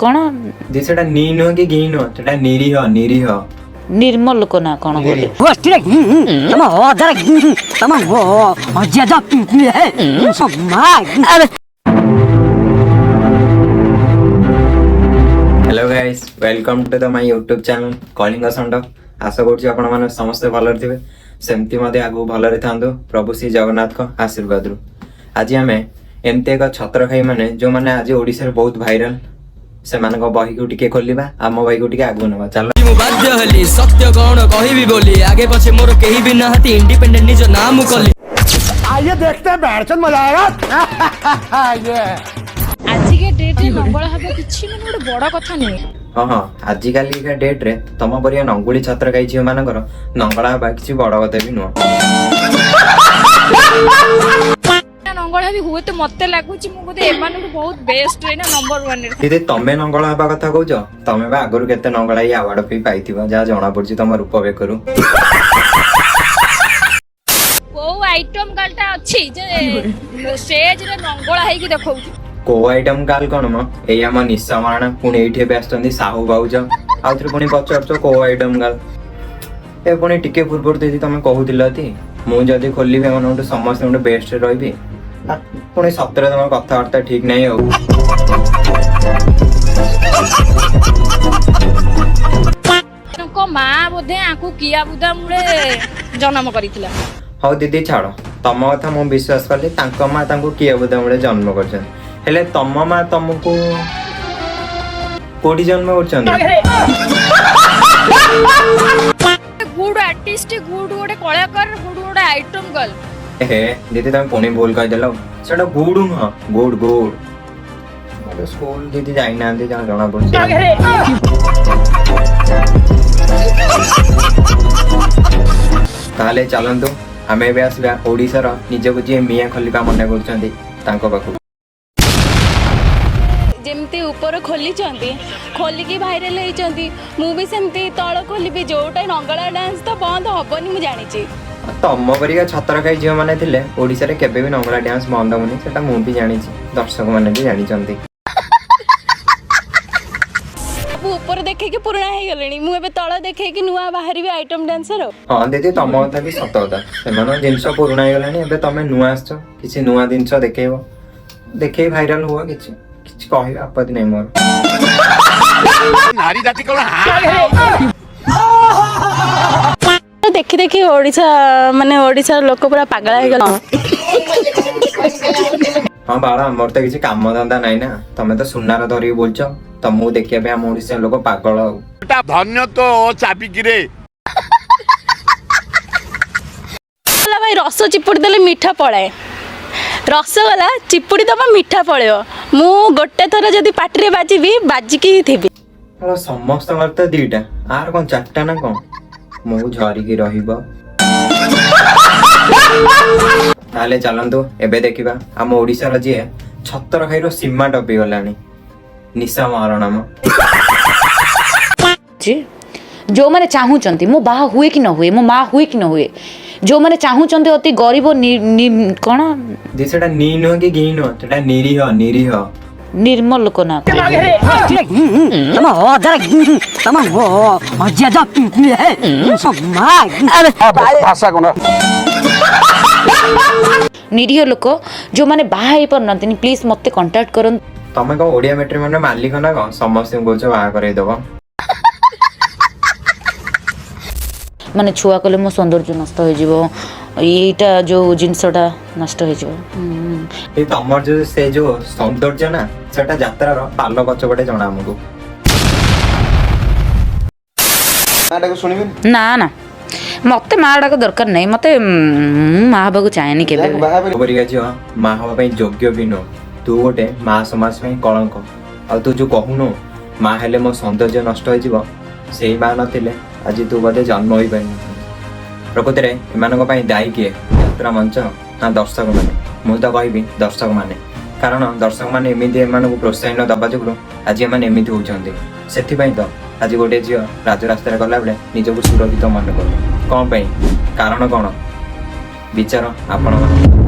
କ'ଣ ଯେ ସେଟା ନି ନୁହଁ କି ଘି ନୁହଁ, ସେଟା ନିରୀହ ନିରୀହ। ନିର୍ମଲ ଲୋକ ନା କ'ଣ ବୋଲି। ତମ ଅଧାର ତମ ଜେଜ। Hello guys, welcome to the my YouTube channel Kalinga Shanda. ଆଶା କରୁଛି ଆପଣମାନେ ସମସ୍ତେ ଭଲରେ ଥିବେ, ସେମିତି ମଧ୍ୟ ଆଗକୁ ଭଲରେ ଥାନ୍ତୁ ପ୍ରଭୁ ଶ୍ରୀ ଜଗନ୍ନାଥଙ୍କ ଆଶୀର୍ବାଦରୁ। ଆଜି ଆମେ ଏମିତି ଏକ ଛତ୍ରଖାଇ ମାନେ ଯେଉଁମାନେ ଆଜି ଓଡ଼ିଶାରେ ବହୁତ ଭାଇରାଲ, ସେମାନଙ୍କ ବହିକୁ ଟିକେ ଖୋଲିବା, ଆମ ବହିକୁ ଟିକେ ଆଗକୁ ନେବା। ଚାଲ। ମୁଁ ବାଧ୍ୟ ହେଲି ସତ୍ୟ କଣ କହିବି ବୋଲି, ଆଗେ ପଛେ ମୋର କେହି ବି ନାହାନ୍ତି, ଇଣ୍ଡିପେଣ୍ଡେଣ୍ଟ ନିଜ ନାଁ ମୁଁ କଲି। आइए देखते हैं, बैठ मजा आएगा ये। ଆଜିକା ଡେଟ୍ରେ ନଙ୍ଗଳା ହବା କିଛି ମାନେ ଗୋଟେ ବଡ କଥା ନୁହେଁ। ହଁ, ଆଜିକାଲିକା ଡେଟ୍ରେ ତମ ପରିକା ନଙ୍ଗୁଳି ଛତ୍ରଖାଇ ଝିଅମାନଙ୍କର ନଙ୍ଗଳା ହେବା କିଛି ବଡ଼ କଥା ବି ନୁହଁ। ନଙ୍ଗଳା ବି ହୁଏତ ମତେ ଲାଗୁଛି ମୁଁ ବୋଧେ ଏମାନଙ୍କଠୁ ବହୁତ ବେଷ୍ଟ ଏଇନା ନମ୍ବର ୱାନରେ। ଦିଦି, ତମେ ନଙ୍ଗଳା ହେବା କଥା କହୁଛ, ତମେ ବା ଆଗରୁ କେତେ ନଙ୍ଗଳା ହେଇ ଆୱାର୍ଡ ବି ପାଇଥିବ, ଯାହା ଜଣା ପଡୁଛି ତମ ରୂପ ବେକରୁ। କୋଉ ଆଇଟମ ଗାର୍ଲଟା ଅଛି ଯେ ଷ୍ଟେଜରେ ନଙ୍ଗଳା ହେଇକି ଦେଖଉଛି? କୋଉ ଆଇଟମ କାଲ କଣ ମ, ଏଇ ଆମ ନିଶା ମହାରଣା, ପୁଣି ଏଇଠି ଏବେ ଆସିଛନ୍ତି ସାହୁ ଭାଉଜ, ଆଉଥରେ ପୁଣି ପଚାରୁଛ କୋଉ ଆଇଟମ ଗାର୍ଲ। ଏ ପୁଣି ଟିକେ ପୂର୍ବରୁ ଦିଦି ତମେ କହୁଥିଲ ତି ମୁଁ ଯଦି ଖୋଲିବି ଏମାନଙ୍କଠୁ ସମସ୍ତଙ୍କଠୁ ବେଷ୍ଟରେ ରହିବି। ପୁଣି ସତରେ ତମର କଥାବାର୍ତ୍ତା ଠିକ ନାହିଁ ଆଉ। ତାଙ୍କ ମା ବୋଧେ ଆଙ୍କୁ କିଆ ବୁଦା ମୂଳେ ଜନ୍ମ କରିଥିଲା। ହଉ ଦିଦି ଛାଡ଼, ତମ କଥା ମୁଁ ବିଶ୍ୱାସ କଲି, ତାଙ୍କ ମା ତାଙ୍କୁ କିଏ ବୋଧେ ମୂଳେ ଜନ୍ମ କରିଛନ୍ତି। ହେଲେ ତମ ମା ତମକୁ କୋଉଠି ଜନ୍ମ କରୁଛନ୍ତି? ଗୁଡ ଆର୍ଟିଷ୍ଟ, ଗୁଡ ଗୋଟେ କଳାକାର, ଗୁଡ ଗୋଟେ ଆଇଟମ ଗାର୍ଲ। ହେ ଦିଦି, ତମେ ପୁଣି ଭୁଲ କହିଦେଲ, ସେଟା ଗୁଡ ନୁହଁ, ଗୁଡ ଗୁଡ। ସ୍କୁଲ ଦିଦି ଯାଇନାହାନ୍ତି ଯାହା ଜଣା ପଡୁଛି। ତାହେଲେ ଚାଲନ୍ତୁ ଆମେ ଏବେ ଆସିବା ଓଡ଼ିଶାର ନିଜକୁ ଯିଏ ମିଆଁ ଖଲିଫା ମନେ କରୁଛନ୍ତି ତାଙ୍କ ପାଖକୁ। ଯେମିତି ଉପର ଖୋଲିଛନ୍ତି, ଖୋଲିକି ଭାଇରାଲ ହେଇଛନ୍ତି, ମୁଁ ବି ସେମିତି ତଳ ଖୋଲିବି। ଯୋଉଟା ନଙ୍ଗଳା ଡ୍ୟାନ୍ସ ତ ବନ୍ଦ ହବନି, ମୁଁ ଜାଣିଛି। ତମ ପରିକା ଛତରଖାଇ ଝିଅମାନେ ଥିଲେ ଓଡ଼ିଶାରେ କେବେ ବି ନଙ୍ଗଳା ଡ୍ୟାନ୍ସ ବନ୍ଦ ହବନି, ସେଟା ମୁଁ ବି ଜାଣିଛି, ଦର୍ଶକମାନେ ବି ଜାଣିଛନ୍ତି। ସବୁ ଉପରେ ଦେଖେଇକି ପୁରୁଣା ହେଇଗଲେଣି, ମୁଁ ଏବେ ତଳ ଦେଖେଇକି ନୂଆ ବାହାରିବି ଆଇଟମ ଡ୍ୟାନ୍ସର। ହଁ ଦିଦି, ତମ କଥା ବି ସତ କଥା, ସେମାନଙ୍କ ଜିନିଷ ପୁରୁଣା ହେଇଗଲାଣି, ଏବେ ତମେ ନୂଆ ଆସିଛ, କିଛି ନୂଆ ଜିନିଷ ଦେଖେଇବ, ଦେଖେଇ ଭାଇରାଲ ହୁଅ, କିଛି କିଛି କହିବା ଆପତ୍ତି ନାହିଁ ମୋର। नारी जाति कौन? ଦେଖି ଦେଖି ଓଡ଼ିଶା ମାନେ ଓଡ଼ିଶାର ଲୋକ ପୁରା ପାଗଳା ହେଇଗଲା। ହଁ ବାଳ, ଆମର ତ କିଛି କାମ ଧନ୍ଦା ନାହିଁ ନା, ତମେ ତ ସୁନାର ଧରିକି ବୁଲୁଛ, ତମକୁ ଦେଖିବା ପାଇଁ ଆମ ଓଡ଼ିଶା ଲୋକ ପାଗଳ। ଆଉ ଧନ୍ୟ ତ ଚାବିକିରେ। ହେଲା ଭାଇ, ରସ ଚିପୁଡ଼ି ଦେଲେ ମିଠା ପଳାଏ, ରସଗୋଲା ଚିପୁଡ଼ି ଦବ ମିଠା ପଳେଇବ। ମୁଁ ଗୋଟେ ଥର ଯଦି ପାଟିରେ ବାଜିବି, ବାଜିକି ହିଁ ଥିବି। ବାଳ, ସମସ୍ତଙ୍କର ତ ଦିଟା, ଆର କଣ ଚାରିଟା ନା କଣ? ମୁଁ ଝରିକି ରହିବ। ତାହେଲେ ଚାଲନ୍ତୁ ଏବେ ଦେଖିବା ଆମ ଓଡ଼ିଶାର ଯିଏ ଛତର ଖାଇର ସୀମା ଟପି ଗଲାଣି, ନିଶା ମହାରଣା ମ। ଯେଉଁମାନେ ଚାହୁଁଛନ୍ତି ମୁଁ ବାହା ହୁଏ କି ନ ହୁଏ, ମୋ ମା ହୁଏ କି ନ ହୁଏ, ଯେଉଁମାନେ ଚାହୁଁଛନ୍ତି ଅତି ଗରିବ କ'ଣ ଯେ ସେଟା ନି ନୁହଁ କି ଘି ନୁହଁ, ସେଟା ନିରୀହ ନିରୀହ। ନିର୍ମଲ ଲୋକ ନା। ତମ ଅଧାର ତମ ଜେଜ। ଭାଷା କଣ? ନିରୀହ ଲୋକ ଯେଉଁମାନେ ବାହା ହେଇପାରୁନାହାନ୍ତିନି, ପ୍ଲିଜ୍ ମୋତେ କଣ୍ଟାକ୍ଟ କରନ୍ତୁ। ତମେ କଣ ଓଡ଼ିଆ ମେଟ୍ରିମୋନିର ମାଲିକ ନା କଣ, ସମସ୍ତଙ୍କୁ କହୁଛ ବାହା କରେଇଦବ? ମାନେ ଛୁଆ କଲେ ମୋ ସୌନ୍ଦର୍ଯ୍ୟ ନଷ୍ଟ ହେଇଯିବ, ଏଇଟା ଯେଉଁ ଜିନିଷଟା ନଷ୍ଟ ହେଇଯିବ। ଏ ତମର ଯୋଉ ସେ ଯୋଉ ସୌନ୍ଦର୍ଯ୍ୟ ନା, ସେଟା ଯାତ୍ରାର ପାଲ ପଛ ପଟେ ଜଣା ଆମକୁ। ନା ନା, ମୋତେ ମା ଡାକ ଦରକାର ନାହିଁ, ମୋତେ ମା ହେବାକୁ ଚାହେଁନି କେବେ ବି। ତୋ ପରିକା ଝିଅ ମା ହବା ପାଇଁ ଯୋଗ୍ୟ ବି ନୁହଁ, ତୁ ଗୋଟେ ମା ସମାଜ ପାଇଁ କଳଙ୍କ। ଆଉ ତୁ ଯୋଉ କହୁନୁ ମା ହେଲେ ମୋ ସୌନ୍ଦର୍ଯ୍ୟ ନଷ୍ଟ ହେଇଯିବ, ସେଇ ମା ନଥିଲେ ଆଜି ତୁ ବୋଧେ ଜନ୍ମ ହୋଇପାରିନଥାନ୍ତୁ। ପ୍ରକୃତରେ ଏମାନଙ୍କ ପାଇଁ ଦାୟୀ କିଏ, ଯାତ୍ରା ମଞ୍ଚ ନା ଦର୍ଶକମାନେ? ମୁଁ ତ କହିବି ଦର୍ଶକମାନେ, କାରଣ ଦର୍ଶକମାନେ ଏମିତି ଏମାନଙ୍କୁ ପ୍ରୋତ୍ସାହନ ଦେବା ଯୋଗୁଁ ଆଜି ଏମାନେ ଏମିତି ହେଉଛନ୍ତି। ସେଥିପାଇଁ ତ ଆଜି ଗୋଟେ ଝିଅ ରାଜରାସ୍ତାରେ ଗଲାବେଳେ ନିଜକୁ ସୁରକ୍ଷିତ ମନେ କରୁନି। କ'ଣ ପାଇଁ, କାରଣ କ'ଣ, ବିଚାର ଆପଣମାନଙ୍କ।